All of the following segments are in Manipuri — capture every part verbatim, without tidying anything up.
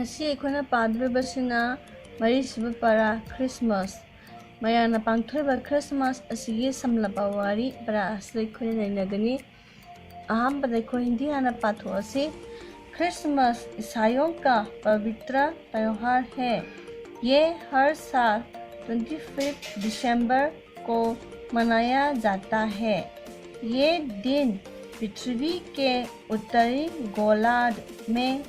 ꯉꯁꯤ ꯑꯩꯈꯣꯏꯅ ꯄꯥꯗꯣꯔꯤꯕꯁꯤꯅ ꯃꯔꯤꯁꯨꯕ ꯄꯔꯥ, ꯈ꯭ꯔꯤꯁꯃꯥꯁ꯫ ꯃꯌꯥꯝꯅ ꯄꯥꯡꯊꯣꯛꯏꯕ ꯈ꯭ꯔꯤꯁꯃꯥꯁ ꯑꯁꯤꯒꯤ ꯁꯝꯂꯞꯄ ꯋꯥꯔꯤ ꯄꯔꯥ ꯑꯁꯤꯗ ꯑꯩꯈꯣꯏꯅ ꯅꯩꯅꯒꯅꯤ꯫ ꯑꯍꯥꯟꯕꯗ ꯑꯩꯈꯣꯏ ꯍꯤꯟꯗꯤ ꯍꯥꯟꯅ ꯄꯥꯊꯣꯛꯑꯁꯤ꯫ क्रिसमस ईसाइयों का पवित्र त्योहार है। ये हर साल ट्वेंटी फिफ्थ दिसंबर को मनाया जाता है। ये दिन पृथ्वी के उत्तरी गोलार्ध में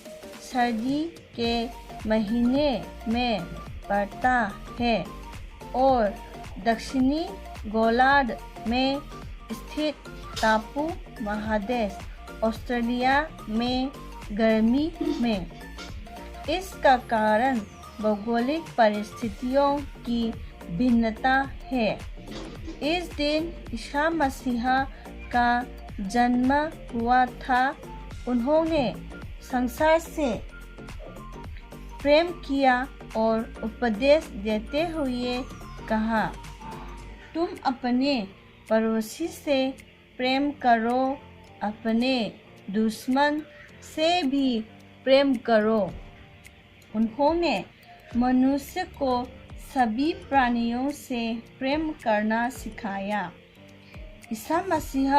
सर्दी के महीने में पड़ता है और दक्षिणी गोलार्ध में स्थित टापू महादेश ऑस्ट्रेलिया में गर्मी में। इसका कारण भौगोलिक परिस्थितियों की भिन्नता है। इस दिन ईसा मसीहा का जन्म हुआ था। उन्होंने संसार से प्रेम किया और उपदेश देते हुए कहा, तुम अपने पड़ोसी से प्रेम करो, अपने दुश्मन से भी प्रेम करो। उन्होंने मनुष्य को सभी प्राणियों से प्रेम करना सिखाया। ईसा मसीह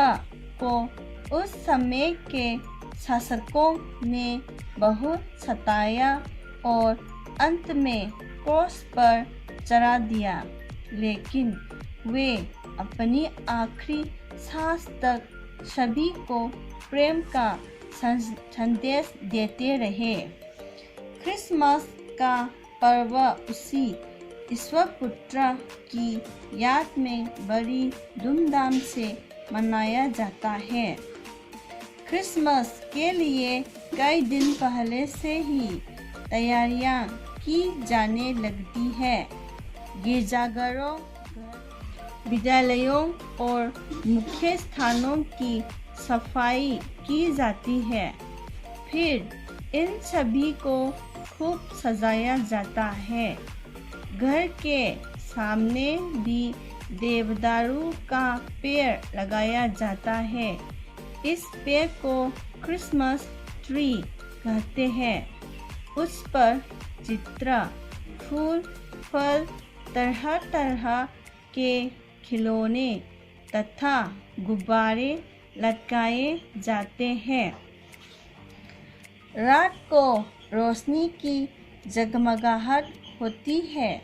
को उस समय के शासकों ने बहुत सताया और अंत में क्रॉस पर चढ़ा दिया, लेकिन वे अपनी आखिरी सांस तक सभी को प्रेम का सं-, संदेश देते रहे। क्रिसमस का पर्व उसी ईश्वर पुत्र की याद में बड़ी धूमधाम से मनाया जाता है। क्रिसमस के लिए कई दिन पहले से ही तैयारियां की जाने लगती है। गिरजाघरों, विद्यालयों और मुख्य स्थानों की सफाई की जाती है। फिर इन सभी को खूब सजाया जाता है। घर के सामने भी देवदारू का पेड़ लगाया जाता है। इस पेड़ को क्रिसमस ट्री कहते हैं। उस पर चित्र, फूल, फल, तरह-तरह के खिलौने तथा गुब्बारे लटकाए जाते हैं। रात को रोशनी की जगमगाहट होती है।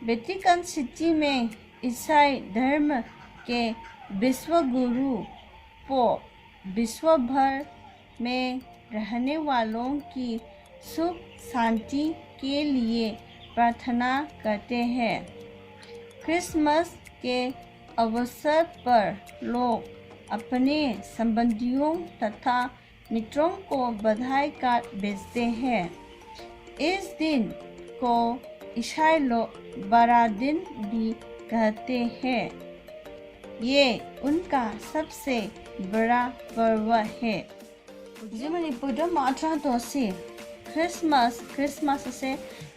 वेटिकन सिटी में ईसाई धर्म के विश्वगुरु पोप विश्व भर में रहने वालों की सुख शांति के लिए प्रार्थना करते हैं। क्रिसमस के अवसर पर लोग अपने संबंधियों तथा मित्रों को बधाई कार्ड भेजते हैं। इस दिन को ईसाई लोग बड़ा दिन भी कहते हैं। ये उनका सबसे बड़ा पर्व है। ꯍꯧꯖꯤꯛ ꯃꯅꯤꯄꯨꯔꯗ ꯃꯥꯔꯆ ꯇꯔꯥꯇꯔꯨꯛ ꯑꯁꯤ ꯈ꯭ꯔꯤꯁꯃꯥꯁ, ꯈ꯭ꯔꯤꯁꯃꯥꯁ ꯑꯁꯦ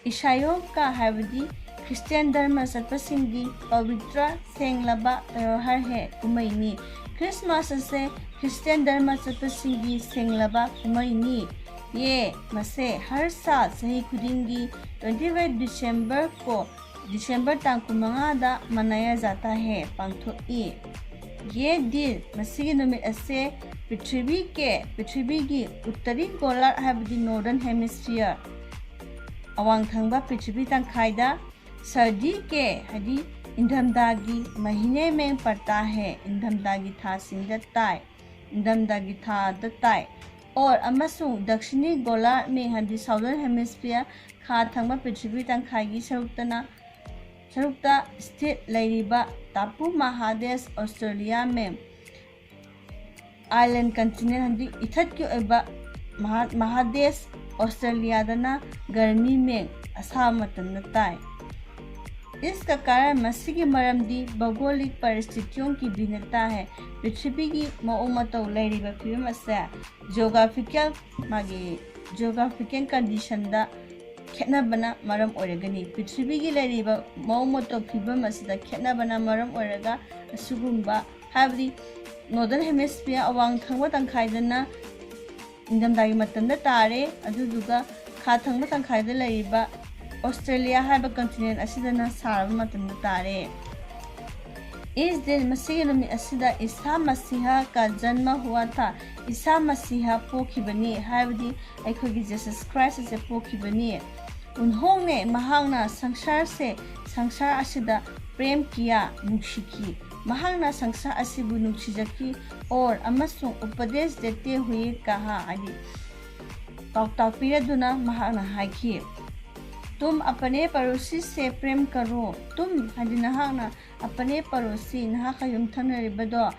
ꯏꯁꯥꯌꯣꯒ ꯍꯥꯏꯕꯗꯤ ꯈ꯭ꯔꯤꯁꯇꯤꯌꯥꯟ ꯙꯔꯃ ꯆꯠꯄꯁꯤꯡꯒꯤ ꯄꯕꯤꯇ꯭ꯔ ꯁꯦꯡꯂꯕ ꯇ꯭ꯌꯣꯍꯥꯔ ꯍꯦ ꯀꯨꯝꯍꯩꯅꯤ꯫ ꯈ꯭ꯔꯤꯁꯃꯥꯁ ꯑꯁꯦ ꯈ꯭ꯔꯤꯁꯇꯤꯌꯥꯟ ꯙꯔꯃ ꯆꯠꯄꯁꯤꯡꯒꯤ ꯁꯦꯡꯂꯕ ꯀꯨꯝꯍꯩꯅꯤ꯫ ꯌꯦ, ꯃꯁꯦ ꯍꯔ ꯁꯥꯜ ꯆꯍꯤ ꯈꯨꯗꯤꯡꯒꯤ twenty five December ꯀꯣ ꯗꯤꯁꯦꯝꯕꯔ ꯇꯥꯡ ꯀꯨꯟꯃꯉꯥꯗ ꯃꯅꯥꯌꯥ ꯖꯥꯇꯥ ꯍꯦ ꯄꯥꯡꯊꯣꯛꯏ꯫ ꯌꯦ ꯗꯤꯟ, ꯃꯁꯤꯒꯤ ꯅꯨꯃꯤꯠ ꯑꯁꯦ ꯄ꯭ꯔꯤꯊꯤꯕꯤ ꯀꯦ, ꯄ꯭ꯔꯤꯊꯤꯕꯤꯒꯤ ꯎꯠꯇꯔꯤ ꯒꯣꯂꯥꯔ ꯍꯥꯏꯕꯗꯤ Northern Hemisphere, ꯑꯋꯥꯡ ꯊꯪꯕ ꯄ꯭ꯔꯤꯊꯤꯕꯤ ꯇꯪꯈꯥꯏꯗ, ꯁꯔꯗꯤ ꯀꯦ ꯍꯥꯏꯗꯤ ꯏꯪꯊꯝꯊꯥꯒꯤ ꯃꯍꯤꯅꯦ ꯃꯦꯡ ꯄꯔꯇꯥ ꯍꯦ, ꯏꯪꯊꯝꯊꯥꯒꯤ ꯊꯥꯁꯤꯡꯗ ꯇꯥꯏ, ꯏꯪꯊꯝꯊꯥꯒꯤ ꯊꯥꯗ ꯇꯥꯏ꯫ ꯑꯣꯔ ꯑꯃꯁꯨꯡ ꯗꯛꯁꯤꯅꯤ ꯒꯣꯂꯥꯔ ꯃꯦꯡ ꯍꯥꯏꯗꯤ Southern Hemisphere, ꯈꯥ ꯊꯪꯕ ꯄ꯭ꯔꯤꯊꯤꯕꯤ ꯇꯪꯈꯥꯏꯒꯤ ꯁꯔꯨꯛꯇꯅ, ꯁꯔꯨꯛꯇ ꯁ꯭ꯊꯤꯠ ꯂꯩꯔꯤꯕ ꯇꯥꯄꯨ ꯃꯍꯥꯗꯦꯁ ꯑꯣꯁꯇ꯭ꯔꯦꯂꯤꯌꯥ ꯃꯦꯡ, Island Continent ꯍꯥꯏꯗꯤ ꯏꯊꯠꯀꯤ ꯑꯣꯏꯕ ꯃꯍꯥ-, ꯃꯍꯥꯗꯦꯁ ꯑꯣꯁꯇ꯭ꯔꯦꯂꯤꯌꯥꯗꯅ ꯒꯔꯃꯤ ꯃꯦꯡ ꯑꯁꯥꯕ ꯃꯇꯝꯗ ꯇꯥꯏ꯫ ꯏꯁꯀ ꯀꯥꯔꯟ, ꯃꯁꯤꯒꯤ ꯃꯔꯝꯗꯤ ꯚꯧꯒꯣꯂꯤꯛ ꯄꯔꯤꯁꯊꯤꯇꯤꯌꯣꯡ ꯀꯤ ꯚꯤꯟꯅꯇꯥ ꯍꯦ, ꯄ꯭ꯔꯤꯊꯤꯕꯤꯒꯤ ꯃꯑꯣꯡ ꯃꯇꯧ ꯂꯩꯔꯤꯕ ꯐꯤꯕꯝ ꯑꯁꯦ ꯖꯤꯑꯣꯒ꯭ꯔꯥꯐꯤꯀꯦꯜ, ꯃꯥꯒꯤ ꯖꯤꯑꯣꯒ꯭ꯔꯥꯐꯤꯀꯦꯜ ꯀꯟꯗꯤꯁꯟꯗ ꯈꯦꯠꯅꯕꯅ ꯃꯔꯝ ꯑꯣꯏꯔꯒꯅꯤ꯫ ꯄ꯭ꯔꯤꯊꯤꯕꯤꯒꯤ ꯂꯩꯔꯤꯕ ꯃꯑꯣꯡ ꯃꯇꯧ ꯐꯤꯕꯝ ꯑꯁꯤꯗ ꯈꯦꯠꯅꯕꯅ ꯃꯔꯝ ꯑꯣꯏꯔꯒ ꯑꯁꯤꯒꯨꯝꯕ, ꯍꯥꯏꯕꯗꯤ Northern Hemisphere, ꯑꯋꯥꯡ ꯊꯪꯕ ꯇꯪꯈꯥꯏꯗꯅ ꯅꯤꯡꯊꯝꯊꯥꯒꯤ ꯃꯇꯝꯗ ꯇꯥꯔꯦ꯫ ꯑꯗꯨꯗꯨꯒ ꯈꯥ ꯊꯪꯕ ꯇꯪꯈꯥꯏꯗ ꯂꯩꯔꯤꯕ ꯑꯣꯁꯇ꯭ꯔꯦꯂꯤꯌꯥ ꯍꯥꯏꯕ ꯀꯟꯇꯤꯅꯦꯟ ꯑꯁꯤꯗꯅ ꯁꯥꯔꯕ ꯃꯇꯝꯗ ꯇꯥꯔꯦ꯫ ꯏꯁ ꯗꯤꯟ, ꯃꯁꯤꯒꯤ ꯅꯨꯃꯤꯠ ꯑꯁꯤꯗ ꯏꯁꯥ ꯃꯁꯤꯍ ꯀ ꯖꯟꯃ ꯍꯨꯋꯥ ꯊꯥ, ꯏꯁꯥ ꯃꯁꯤꯍ ꯄꯣꯛꯈꯤꯕꯅꯤ, ꯍꯥꯏꯕꯗꯤ ꯑꯩꯈꯣꯏꯒꯤ ꯖꯤꯁꯁ ꯈ꯭ꯔꯥꯏꯁ ꯑꯁꯦ ꯄꯣꯛꯈꯤꯕꯅꯤ꯫ ꯎꯟꯍꯣꯡꯅꯦ, ꯃꯍꯥꯛꯅ ꯁꯪꯁꯥꯔꯁꯦ, ꯁꯪꯁꯥꯔ ꯑꯁꯤꯗ ꯄ꯭ꯔꯦꯝ ꯀꯤꯌꯥ, ꯅꯨꯡꯁꯤꯈꯤ꯫ ꯃꯍꯥꯛꯅ ꯁꯪꯁꯥꯔ ꯑꯁꯤꯕꯨ ꯅꯨꯡꯁꯤꯖꯈꯤ꯫ ꯑꯣꯔ ꯑꯃꯁꯨꯡ ꯎꯄꯗꯦꯁ ꯗꯦꯇꯦ ꯍꯨꯌꯦ ꯀꯍꯥ, ꯍꯥꯏꯗꯤ ꯄꯥꯎꯇꯥꯛ ꯄꯤꯔꯗꯨꯅ ꯃꯍꯥꯛꯅ ꯍꯥꯏꯈꯤ, ꯇꯨꯝ ꯑꯄꯅꯦ ꯄꯔꯣꯁꯤ ꯁꯦ ꯄ꯭ꯔꯦꯝ ꯀꯔꯣ꯫ ꯇꯨꯝ ꯍꯥꯏꯗꯤ ꯅꯍꯥꯛꯅ, ꯑꯄꯅꯦ ꯄꯔꯣꯁꯤ, ꯅꯍꯥꯛꯀ ꯌꯨꯝꯊꯪꯅꯔꯤꯕꯗꯣ,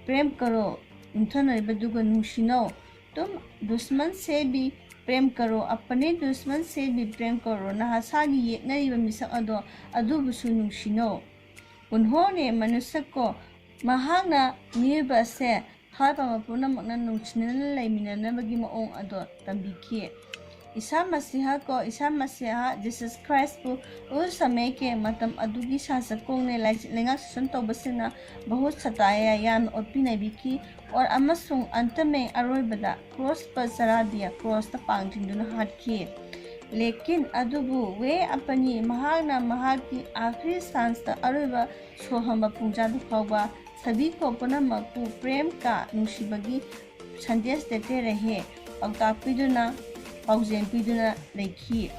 ꯄ꯭ꯔꯦꯝ ꯀꯔꯣ, ꯌꯨꯝꯊꯪꯅꯔꯤꯕꯗꯨꯒ ꯅꯨꯡꯁꯤꯅꯧ꯫ ꯇꯨꯝ ꯗꯨꯁꯃꯟ ꯁꯦ ꯕꯤ ꯄ꯭ꯔꯦꯝ ꯀꯔꯣ, ꯑꯄꯅꯦ ꯗꯨꯁꯃꯟ ꯁꯦ ꯕꯤ ꯄ꯭ꯔꯦꯝ ꯀꯔꯣ, ꯅꯍꯥꯁꯥꯒꯤ ꯌꯦꯛꯅꯔꯤꯕ ꯃꯤꯁꯛ ꯑꯗꯣ ꯑꯗꯨꯕꯨꯁꯨ ꯅꯨꯡꯁꯤꯅꯧ꯫ ꯎꯟꯍꯣꯅꯦ ꯃꯅꯨꯁꯛ ꯀꯣ, ꯃꯍꯥꯛꯅ ꯃꯤꯑꯣꯏꯕ ꯑꯁꯦ ꯊꯋꯥꯏ ꯄꯥꯟꯕ ꯄꯨꯝꯅꯃꯛꯅ ꯅꯨꯡꯁꯤꯅꯅ ꯂꯩꯃꯤꯟꯅꯅꯕꯒꯤ ꯃꯑꯣꯡ ꯑꯗꯣ ꯇꯝꯕꯤꯈꯤ꯫ ꯏꯁꯥ ꯃꯁꯤꯍ ꯀꯣ, ꯏꯁꯥ ꯃꯁꯤꯍ ꯖꯤꯁꯁ ꯈ꯭ꯔꯥꯏꯁꯄꯨ ꯎꯁ ꯁꯃꯦꯀꯦ, ꯃꯇꯝ ꯑꯗꯨꯒꯤ ꯁꯥꯁꯛ ꯀꯣꯡꯅꯦ ꯂꯥꯏꯆꯠ ꯂꯩꯉꯥꯛ ꯁꯥꯁꯟ ꯇꯧꯕꯁꯤꯡꯅ ꯕꯍꯨꯠ ꯁꯇꯥꯌꯥ, ꯌꯥꯝꯅ ꯑꯣꯠꯄꯤ ꯅꯩꯕꯤꯈꯤ꯫ ꯑꯣꯔ ꯑꯃꯁꯨꯡ ꯑꯟꯇꯃꯦ, ꯑꯔꯣꯏꯕꯗ ꯀ꯭ꯔꯣꯁ ꯄ ꯆꯔꯥꯗꯤꯌꯥ, ꯀ꯭ꯔꯣꯁꯇ ꯄꯥꯡ ꯆꯤꯡꯗꯨꯅ ꯍꯥꯠꯈꯤ꯫ ꯂꯦꯀꯤꯟ, ꯑꯗꯨꯕꯨ ꯋꯦ ꯑꯄꯅꯤ, ꯃꯍꯥꯛꯅ ꯃꯍꯥꯛꯀꯤ ꯑꯥꯈ꯭ꯔꯤ ꯁꯥꯟꯁꯇ, ꯑꯔꯣꯏꯕ ꯁꯣꯔ ꯍꯣꯟꯕ ꯄꯨꯡꯖꯥꯗ ꯐꯥꯎꯕ ꯁꯕꯤ ꯀꯣ ꯄꯨꯝꯅꯃꯛꯄꯨ ꯄ꯭ꯔꯦꯝ ꯀ, ꯅꯨꯡꯁꯤꯕꯒꯤ ꯁꯟꯗꯦꯁ ꯗꯦꯇꯦ ꯔꯦꯍꯦ, ꯄꯥꯎꯇꯥꯛ ꯄꯤꯗꯨꯅ, ꯄꯥꯎꯖꯦꯜ ꯄꯤꯗꯨꯅ ꯂꯩꯈꯤ꯫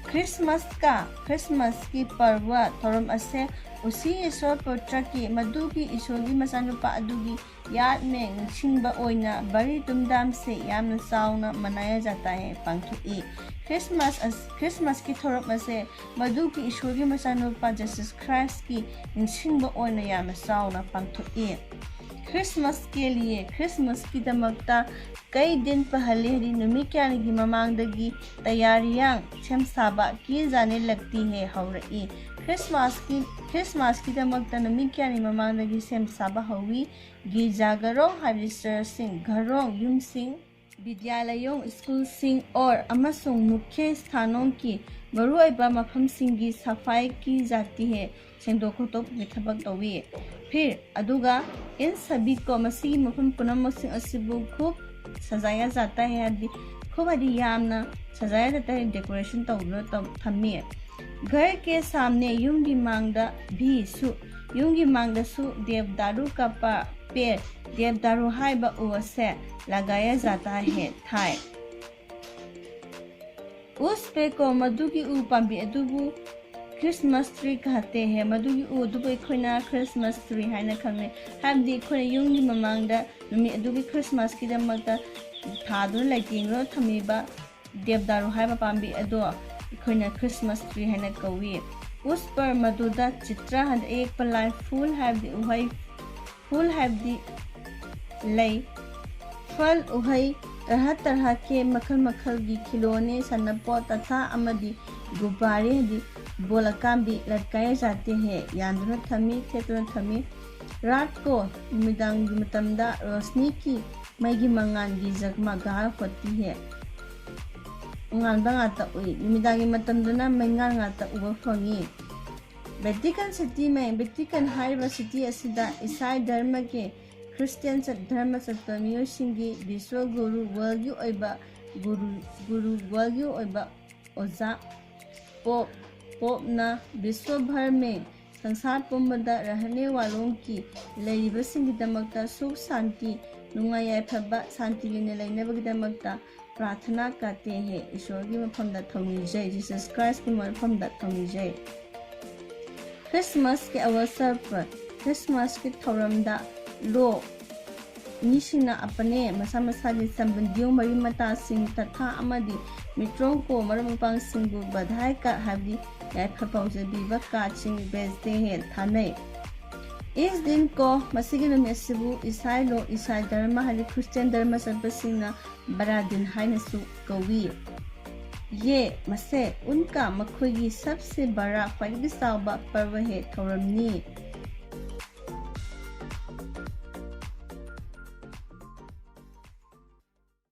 ꯈ꯭ꯔꯤꯁꯃꯥꯁ ꯀ, ꯈ꯭ꯔꯤꯁꯃꯥꯁꯀꯤ ꯄꯔꯕ ꯊꯧꯔꯝ ꯑꯁꯦ ꯎꯁꯤ ꯏꯁꯣꯔ ꯄꯨꯇ꯭ꯔꯀꯤ, ꯃꯗꯨꯒꯤ ꯏꯁꯣꯔꯒꯤ ꯃꯆꯥꯅꯨꯄꯥ ꯑꯗꯨꯒꯤ ꯌꯥꯠꯃꯦ ꯅꯤꯡꯁꯤꯡꯕ ꯑꯣꯏꯅ ꯕꯔꯤ ꯇꯨꯝꯗꯥꯝꯁꯦ ꯌꯥꯝꯅ ꯆꯥꯎꯅ ꯃꯅꯥꯌꯥ ꯖꯥꯇꯥ ꯍꯦ ꯄꯥꯡꯊꯣꯛꯏ꯫ ꯈ꯭ꯔꯤꯁꯃꯥꯁ ꯑꯁ-, ꯈ꯭ꯔꯤꯁꯃꯥꯁꯀꯤ ꯊꯧꯔꯝ ꯑꯁꯦ ꯃꯗꯨꯒꯤ ꯏꯁꯣꯔꯒꯤ ꯃꯆꯥꯅꯨꯄꯥ ꯖꯤꯁꯁ ꯈ꯭ꯔꯥꯏꯁꯀꯤ ꯅꯤꯡꯁꯤꯡꯕ ꯑꯣꯏꯅ ꯌꯥꯝꯅ ꯆꯥꯎꯅ ꯄꯥꯡꯊꯣꯛꯏ꯫ ꯈ꯭ꯔꯤꯁꯃꯥꯁ ꯀꯦ ꯂꯤꯌꯦ, ꯈ꯭ꯔꯤꯁꯃꯥꯁꯀꯤꯗꯃꯛꯇ ꯀꯩ ꯗꯤꯟ ꯄꯍꯜꯂꯦ ꯍꯥꯏꯗꯤ ꯅꯨꯃꯤꯠ ꯀꯌꯥꯅꯤꯒꯤ ꯃꯃꯥꯡꯗꯒꯤ ꯇꯌꯥꯔꯤꯌꯥꯡ, ꯁꯦꯝ ꯁꯥꯕ, ꯀꯤ ꯖꯥꯅꯦ ꯂꯛꯇꯤ ꯍꯦ, ꯍꯧꯔꯛꯏ꯫ ꯈ꯭ꯔꯤꯁꯃꯥꯁꯀꯤ, ꯈ꯭ꯔꯤꯁꯃꯥꯁꯀꯤꯗꯃꯛꯇ ꯅꯨꯃꯤꯠ ꯀꯌꯥꯅꯤ ꯃꯃꯥꯡꯗꯒꯤ ꯁꯦꯝ ꯁꯥꯕ ꯍꯧꯏ꯫ ꯒꯤꯔꯖꯥꯒꯔꯣꯡ ꯍꯥꯏꯕꯗꯤ ꯆꯔꯆꯁꯤꯡ, ꯘꯔꯣꯡ, ꯌꯨꯝꯁꯤꯡ, ꯕꯤꯗ꯭ꯌꯥꯂꯌꯣꯡ, ꯁ꯭ꯀꯨꯜꯁꯤꯡ, ꯑꯣꯔ ꯑꯃꯁꯨꯡ ꯃꯨꯈ꯭ꯌ ꯁ꯭ꯊꯥꯅꯣꯡꯒꯤ ꯃꯔꯨꯑꯣꯏꯕ ꯃꯐꯝꯁꯤꯡꯒꯤ ꯁꯐꯥꯏ ꯀꯤ ꯖꯥꯇꯤ ꯍꯦ, ꯁꯦꯡꯗꯣꯛ ꯈꯣꯠꯇꯣꯛꯄꯒꯤ ꯊꯕꯛ ꯇꯧꯏ꯫ ꯐꯤꯔ, ꯑꯗꯨꯒ ꯏꯟ ꯁꯕꯤ ꯀꯣ, ꯃꯁꯤꯒꯤ ꯃꯐꯝ ꯄꯨꯝꯅꯃꯛꯁꯤꯡ ꯑꯁꯤꯕꯨ ꯈꯨꯞ ꯁꯖꯥꯌꯥ ꯖꯥꯇꯥ ꯍꯦ ꯍꯥꯏꯕꯗꯤ ꯈꯨꯕꯗꯤ ꯌꯥꯝꯅ ꯁꯖꯥꯌꯥ ꯖꯥꯇꯥ ꯍꯦ ꯗꯦꯀꯣꯔꯦꯁꯟ ꯇꯧꯗꯨꯅ ꯇꯧ- ꯊꯝꯃꯤ꯫ ꯘꯔ ꯀꯦ ꯁꯥꯝꯅꯦ ꯌꯨꯝꯒꯤ ꯃꯥꯡꯗ ꯚꯤ ꯁꯨ ꯌꯨꯝꯒꯤ ꯃꯥꯡꯗꯁꯨ ꯗꯦꯕꯗꯥꯔꯨ ꯀꯥ ꯄꯦ ꯗꯦꯕꯗꯥꯔꯨ ꯍꯥꯏꯕ ꯎ ꯑꯁꯦ ꯂꯒꯥꯌꯥ ꯖꯥꯇꯥ ꯍꯦ ꯊꯥꯏ꯫ ꯎꯁ ꯄꯦ ꯀꯣ ꯃꯗꯨꯒꯤ ꯎ ꯄꯥꯝꯕꯤ ꯑꯗꯨꯕꯨ ꯈ꯭ꯔꯤꯁꯃꯥꯁ ꯇ꯭ꯔꯤ ꯀꯍꯇꯦ ꯍꯦ ꯃꯗꯨꯒꯤ ꯎ ꯑꯗꯨꯕꯨ ꯑꯩꯈꯣꯏꯅ ꯈ꯭ꯔꯤꯁꯃꯥꯁ ꯇ꯭ꯔꯤ ꯍꯥꯏꯅ ꯈꯪꯅꯩ꯫ ꯍꯥꯏꯕꯗꯤ ꯑꯩꯈꯣꯏꯅ ꯌꯨꯝꯒꯤ ꯃꯃꯥꯡꯗ ꯅꯨꯃꯤꯠ ꯑꯗꯨꯒꯤ ꯈ꯭ꯔꯤꯁꯃꯥꯁꯀꯤꯗꯃꯛꯇ ꯊꯥꯗꯨꯅ ꯂꯩꯇꯦꯡꯗꯨꯅ ꯊꯝꯃꯤꯕ ꯗꯦꯕꯗꯥꯔꯨ ꯍꯥꯏꯕ ꯄꯥꯝꯕꯤ ꯑꯗꯣ ꯑꯩꯈꯣꯏꯅ ꯈ꯭ꯔꯤꯁꯃꯥꯁ ꯇ꯭ꯔꯤ ꯍꯥꯏꯅ ꯀꯧꯏ꯫ ꯎꯁ ꯄꯔ ꯃꯗꯨꯗ ꯆꯤꯇ꯭ꯔ ꯍꯥꯏꯅ ꯑꯌꯦꯛꯄ ꯂꯥꯏ ꯐꯨꯜ ꯍꯥꯏꯕꯗꯤ ꯎꯍꯩ ꯐꯨꯜ ꯍꯥꯏꯕꯗꯤ ꯂꯩ꯫ ꯐꯜ ꯎꯍꯩ ꯇꯔꯍꯥ ꯇꯔꯍꯥ ꯀꯦ ꯃꯈꯜ ꯃꯈꯜꯒꯤ ꯈꯤꯂꯣꯅꯦ ꯁꯥꯟꯅꯄꯣꯠ ꯇꯊꯥ ꯑꯃꯗꯤ ꯒꯨꯕꯥꯔꯦ ꯍꯥꯏꯗꯤ ꯕꯣꯜ ꯑꯀꯥꯝꯕꯤ ꯂꯠꯀꯥꯌꯥ ꯖꯥꯇꯦ ꯍꯦ ꯌꯥꯟꯗꯨꯅ ꯊꯝꯃꯤ ꯊꯦꯠꯇꯨꯅ ꯊꯝꯃꯤ꯫ ꯔꯥꯠ ꯀꯣ ꯅꯨꯃꯤꯗꯥꯡꯒꯤ ꯃꯇꯝꯗ ꯔꯣꯁꯅꯤ ꯀꯤ ꯃꯩꯒꯤ ꯃꯉꯥꯜꯒꯤ ꯖꯒꯃꯒꯥ ꯍꯣꯇꯤ ꯍꯦ ꯉꯥꯟꯕ ꯉꯥꯛꯇ ꯎꯏ꯫ ꯅꯨꯃꯤꯗꯥꯡꯒꯤ ꯃꯇꯝꯗꯅ ꯃꯩꯉꯥꯜ ꯉꯥꯛꯇ ꯎꯕ ꯐꯪꯉꯤ꯫ ꯕꯦꯇꯤꯀꯟ ꯁꯤꯇꯤ ꯃꯩ ꯕꯦꯇꯤꯀꯟ ꯍꯥꯏꯔꯤꯕ ꯁꯤꯇꯤ ꯑꯁꯤꯗ ꯏꯁꯥꯏ ꯙꯔꯃꯒꯤ ꯈ꯭ꯔꯤꯁꯇꯤꯌꯥꯟ ꯆꯠ- ꯙꯔꯃ ꯆꯠꯄ ꯃꯤꯑꯣꯏꯁꯤꯡꯒꯤ ꯕꯤꯁ꯭ꯋ ꯒꯨꯔꯨ ꯋꯥꯔꯜꯒꯤ ꯑꯣꯏꯕ ꯒꯨꯔꯨ ꯒꯨꯔꯨ ꯋꯥꯔꯜꯒꯤ ꯑꯣꯏꯕ ꯑꯣꯖꯥ ꯄꯣꯞ ꯄꯣꯞꯅ ꯕꯤꯁ꯭ꯋ ꯚꯔꯃꯦ ꯁꯪꯁꯥꯔ ꯄꯨꯝꯕꯗ ꯔꯍꯅꯦ ꯋꯥꯂꯣꯡꯒꯤ ꯂꯩꯔꯤꯕꯁꯤꯡꯒꯤꯗꯃꯛꯇ ꯁꯨꯈ ꯁꯥꯟꯇꯤ ꯅꯨꯡꯉꯥꯏ ꯌꯥꯏꯐꯕ ꯁꯥꯟꯇꯤ ꯂꯩꯅ ꯂꯩꯅꯕꯒꯤꯗꯃꯛꯇ ꯄ꯭ꯔꯥꯊꯅꯥ ꯀꯥꯇꯦ ꯍꯦ ꯏꯁꯣꯔꯒꯤ ꯃꯐꯝꯗ ꯊꯧꯅꯤꯖꯩ ꯖꯤꯁꯁ ꯈ꯭ꯔꯥꯏꯁꯀꯤ ꯃꯐꯝꯗ ꯊꯧꯅꯤꯖꯩ꯫ ꯈ꯭ꯔꯤꯁꯃꯥꯁꯀꯤ ꯑꯋꯁꯔ ꯄꯔ ꯈ꯭ꯔꯤꯁꯃꯥꯁꯀꯤ ꯊꯧꯔꯝꯗ ꯂꯣ ꯃꯤꯁꯤꯡꯅ ꯑꯄꯅꯦ ꯃꯁꯥ ꯃꯁꯥꯒꯤ ꯁꯝꯕꯟꯗꯤꯌꯣ ꯃꯔꯤ ꯃꯇꯥꯁꯤꯡ ꯇꯊꯥ ꯑꯃꯗꯤ ꯃꯤꯇ꯭ꯔꯣꯡ ꯀꯣ ꯃꯔꯨꯞ ꯃꯄꯥꯡꯁꯤꯡꯕꯨ ꯕꯙꯥꯏ ꯀꯥꯔꯗ ꯍꯥꯏꯕꯗꯤ ꯌꯥꯏꯐ ꯄꯥꯎꯖꯦꯜ ꯄꯤꯕ ꯀꯥꯔꯗꯁꯤꯡ ꯕꯦꯆꯇꯦ ꯍꯦ ꯊꯥꯅꯩ꯫ ꯏꯁ ꯗꯤꯟ ꯀꯣ ꯃꯁꯤꯒꯤ ꯅꯨꯃꯤꯠ ꯑꯁꯤꯕꯨ ꯏꯁꯥꯏ ꯂꯣ ꯏꯁꯥꯏ ꯙꯔꯃ ꯍꯥꯏꯗꯤ ꯈ꯭ꯔꯤꯁꯇꯤꯌꯥꯟ ꯙꯔꯃ ꯆꯠꯄꯁꯤꯡꯅ ꯕꯔꯥ ꯗꯤꯟ ꯍꯥꯏꯅꯁꯨ ꯀꯧꯏ꯫ ꯌꯦ ꯃꯁꯦ ꯎꯟꯀꯥ ꯃꯈꯣꯏꯒꯤ ꯁꯕꯁꯦ ꯕꯔꯥ ꯈ꯭ꯋꯥꯏꯗꯒꯤ ꯆꯥꯎꯕ ꯄꯔꯕ ꯍꯦ ꯊꯧꯔꯝꯅꯤ꯫